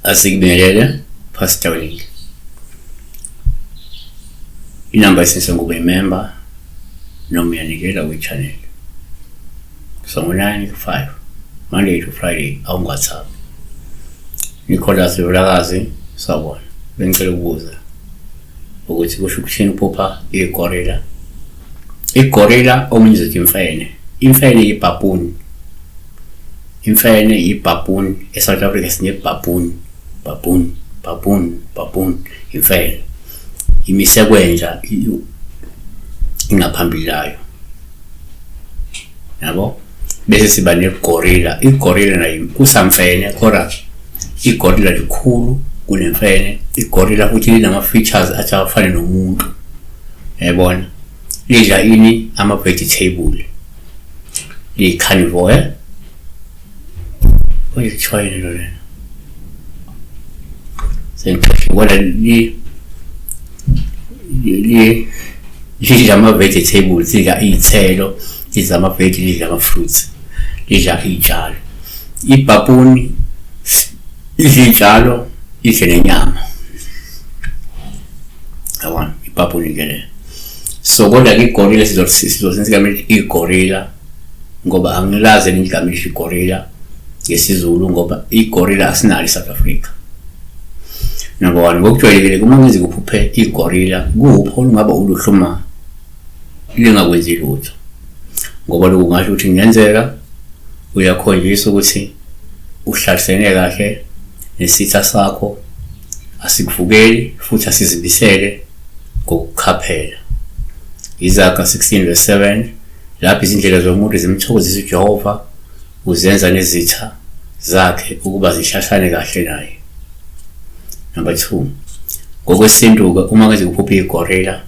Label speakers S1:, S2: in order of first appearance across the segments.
S1: Asikubingelele Pastor Willie. Inamba esese nguba imember noma uyanikela kwi-channel. So ngo-9 to 5, Monday to Friday, awungathaphi. Nicholas Vilakazi, sawubona. Bengicela ukubuza ukuthi kusho ukuthini ukuphupha igorilla. Igorilla omunye uzothi imfene. Imfene yibhabhuni. Imfene yi-baboon. E-South Africa sine-baboon, baboon, baboon, baboon, imfene. Imise kwenja ingaphambili layo. Yabo? Bese siba ne-gorilla. I-gorilla nayo kusamfene kodwa i-gorilla likhulu kunemfene. I-gorilla futhi linama-features athi afane nomuntu. Yayibona? Lidla ini? Ama-vegetable. Liyi-carnivore. Manje kuthiwa yini lo lena? Sengikhohliwe kodwa li li lidla ama-vegetables, lidla iy'thelo, lidla ama-veg, lidla ama-fruits, lidla iy'tshalo. Ibhabhuni idla iy'tshalo, idle nenyama. Yabona, ibhabhuni-ke leyo. So kodwa-ke igorila sizosenza igama elithi igorila ngoba angilazi elinye igama elithi igorila ngesiZulu ngoba igorila asinalo eSouth Africa. Number one, ngokujwayelekile uma kwenzeka uphuphe igorila kuwuphi olungaba uluhle uma lingakwenzi lutho, ngoba lokhu kungasho ukuthi kungenzeka uyakhonjiswa ukuthi uhlalisene kahle nesitha sakho, asikuvukeli futhi asizimisele ngokukhaphela. Izaga 16 verse 7, lapho izindlela zomuntu zimthokozisa uJehova, uzenza nezitha zakhe ukuba zihlalisane kahle naye. Number 2, ngokwesintu-ke uma kwenzeka uphuphe igorila,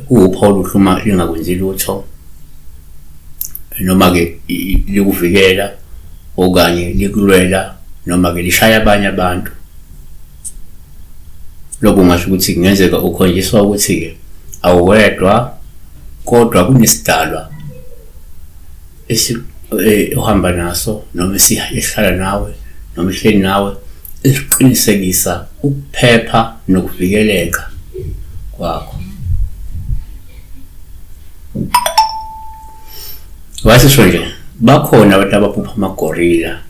S1: kuwuphawu oluhle uma lingakwenzi lutho noma-ke likuvikela okanye likulwela noma-ke lishaya abanye abantu. Lokhu kungasho ukuthi kungenzeka ukhonjiswa ukuthi-ke awuwedwa kodwa kunesidalwa ohamba naso noma esihlala nawe noma ehleli nawe esiqinisekisa ukuphepha nokuvikeleka kwakho. Wasisho nje bakhona abantu abaphupha amagorila,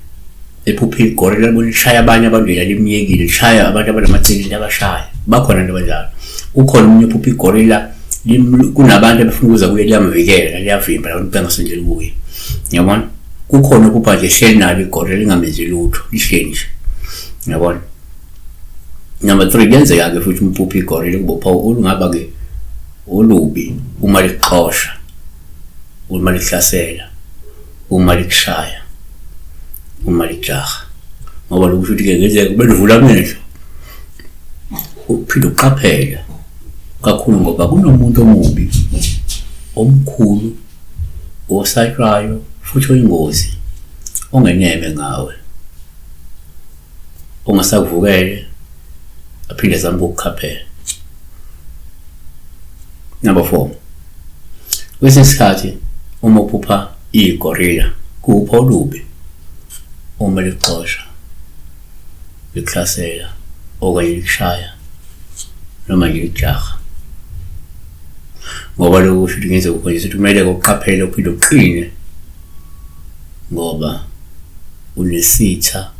S1: ephupha igorila libona lishaya abanye abantu yena limyekile, lishaya abantu abanamaceleni liyabashaya. Bakhona abantu abanjalo. Ukhona omunye ophupha igorila kunabantu abafuna ukuza kuye liyamvikela, liyavimba labantu bengasondeli kuye. Ngiyabona? Kukhona ophupha nje ehleli nalo igorila lingamenzi lutho, lihleli nje. Ngiyabona? Number 3, kuyenzeka-ke futhi umphupha igorila kubopha olungaba-ke olubi uma likuxosha, uma likuhlasela, uma likushaya, uma likujaha. Ngoba lokhu kusho ukuthi-ke ngenzeka kube livula amehlo, uphinde uqaphele kakhulu ngoba kunomuntu omubi omkhulu osatshwayo futhi oyingozi ongeneme ngawe, ongasakuvukele aphinde azame ukukukhaphela. Number 4, kwesinye isikhathi uma uphupha igorila kuwupha olubi uma likuxosha, likuhlasela okanye likushaya noma nje likujaha, ngoba lokhu kusho ukuthi kungenzeka ukhonjiswe ukuthi kumele uqaphele uphinde uqine ngoba unesitha.